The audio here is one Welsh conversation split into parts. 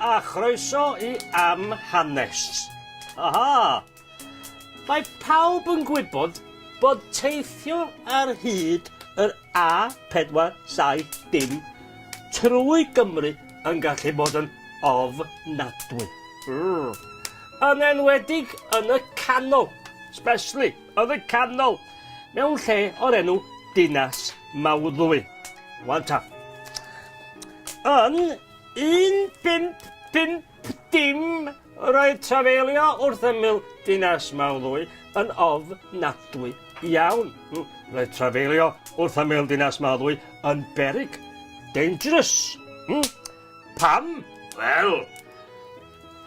a chroeso i Am Hanes. Aha! Mae pawb yn gwybod bod teithio ar hyd yr A470 trwy Gymru yn gallu bod yn ofnadwy. Mm. Yn enwedig yn y canol, especially yn y canol, mewn lle o'r enw Dinas Mawddwy. Wan ta. Yn 1550 roedd trafeilio wrth ymyl Dinas Mawddwy yn ofnadwy iawn. Roedd trafeilio wrth ymyl Dinas Mawddwy yn beryg. Dangerous. Pam? Wel,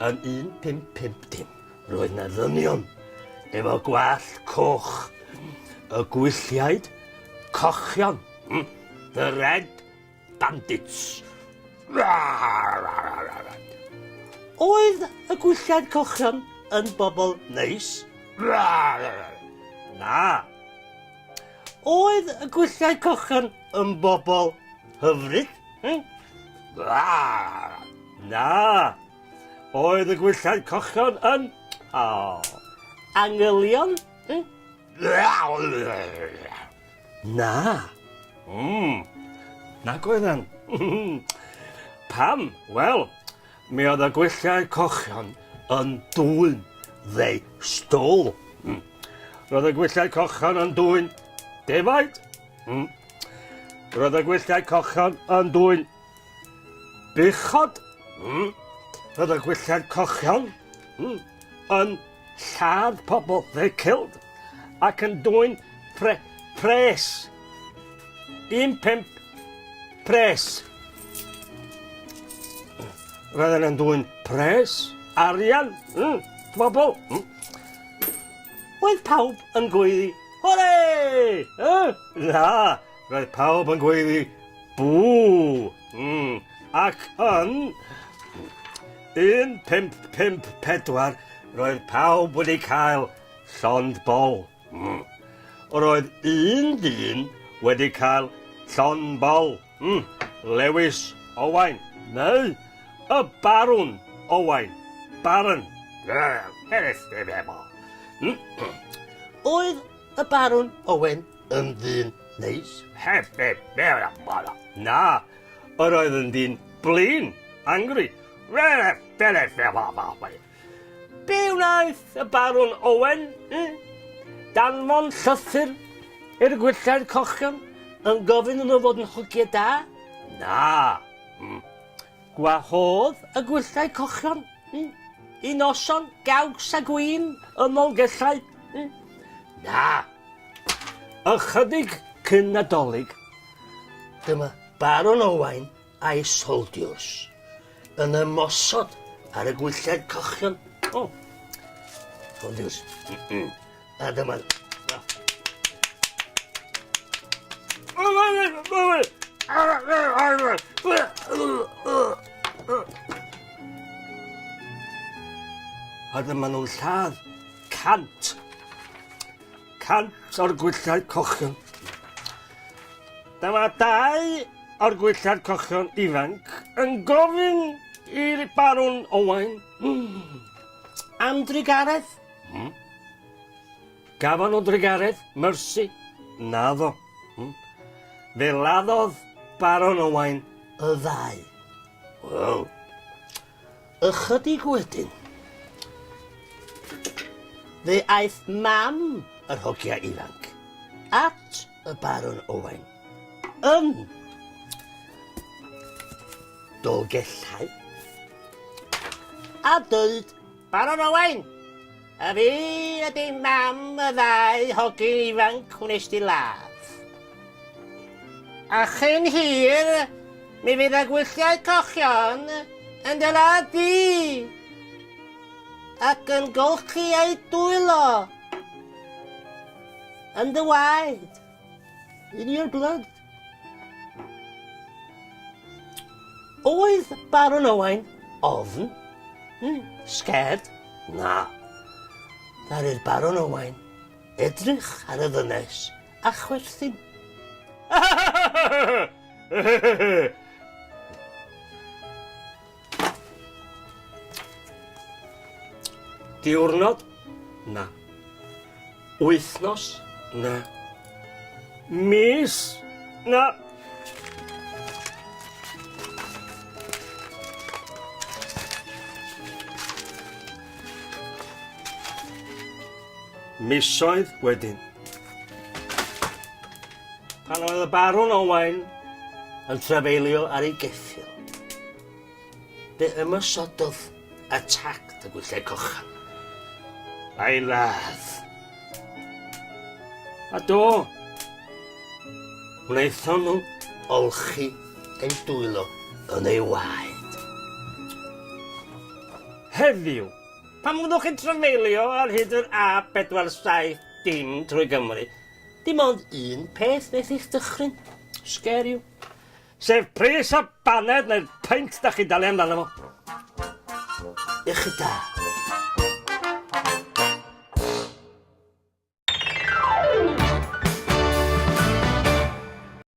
yn 1550 roedd 'na ddynion efo gwallt coch, y gwylliaid cochion. The Red Bandits. Oedd y gwylliaid cochion yn bobl neis? Na. Oedd y gwylliaid cochion yn bobl hyfryd? Na. Oedd y gwylliaid cochion yn... Oh, angylion? Na. Mm. Nag oeddan. Pam? Wel, mi oedd y gwylliau cochion yn dwyn. They stole. Mm. Roedd y gwylliau cochion yn dwyn defaid. Mm. Roedd y gwylliau cochion yn dwyn buchod. Mm. Roedd y gwylliau cochion mm, yn lladd pobl, they killed, ac yn dwyn pre, pres. Un pump pres. Roedden nhw'n dwyn pres, arian, mm, pobl. Mm. Oedd pawb yn gweiddi, hore! Eh? Na, roedd pawb yn gweiddi, bŵ! Mm. Ac yn 1554 roedd pawb wedi cael llond bol. Mm. Roedd un dyn wedi cael llond bol. Mm. Lewis Owain, neu y Barwn Owain. Baron. Mm. Oedd y Barwn Owen yn ddyn neis? Na, Yr oedd yn ddyn blin, angry. Be wnaeth y Barwn Owen? Hmm? Danfon llythyr i'r gwylltau'r cochion yn gofyn iddyn nhw fod yn hogiau da? Na. Hmm. Gwahodd y gwylltau cochion hmm? i noson gaws a gwin yn Nolgellau? Hmm? Na. Ychydig cyn Nadolig, Dyma Baron Owain a'i soldiwrs yn ymosod ar y gwylltau cochion. O, soldiwrs. A dyma... A dyma nhw'n lladd 100. 100 o'r gwylltau cochion. Dyma dau o'r gwylltau'r cochion ifanc yn gofyn i'r Barwn Owain am drugaredd. Hmm. Gafon nhw drugaredd, mercy? Naddo. Hmm. Fe laddodd Baron Owain y ddau. Wel, Ychydig wedyn, fe aeth mam yr hogia ifanc at y Barwn Owain yn Dolgellau a dweud, Barwn Owain, y fi ydy mam y ddau hogyn ifanc wnes di ladd. A chyn hir, mi fydd y gwylltiau cochion yn dy ladd di ac yn golchi eu dwylo yn dy waed, in your blood. Oedd Baron Owain ofn? Hmm, scared? Na. Ddaru'r Baron Owain edrych ar y ddynes a chwerthin. Diwrnod? Na. Wythnos? Na. Mis? Na. Misoedd wedyn. Pan oedd y Barwn Owain yn trafeilio ar ei geffyl, fe ymosododd attacked y gwylltau cochion a'i ladd. A do, wnaethon nhw olchi eu dwylo yn ei waed. Heddiw, pan fyddwch chi'n trafeilio ar hyd yr A470 trwy Gymru, dim ond un peth wneith eich dychryn, scare you, sef pris y baned neu'r peint da chi'n dalu amdano fo. Iechyd da.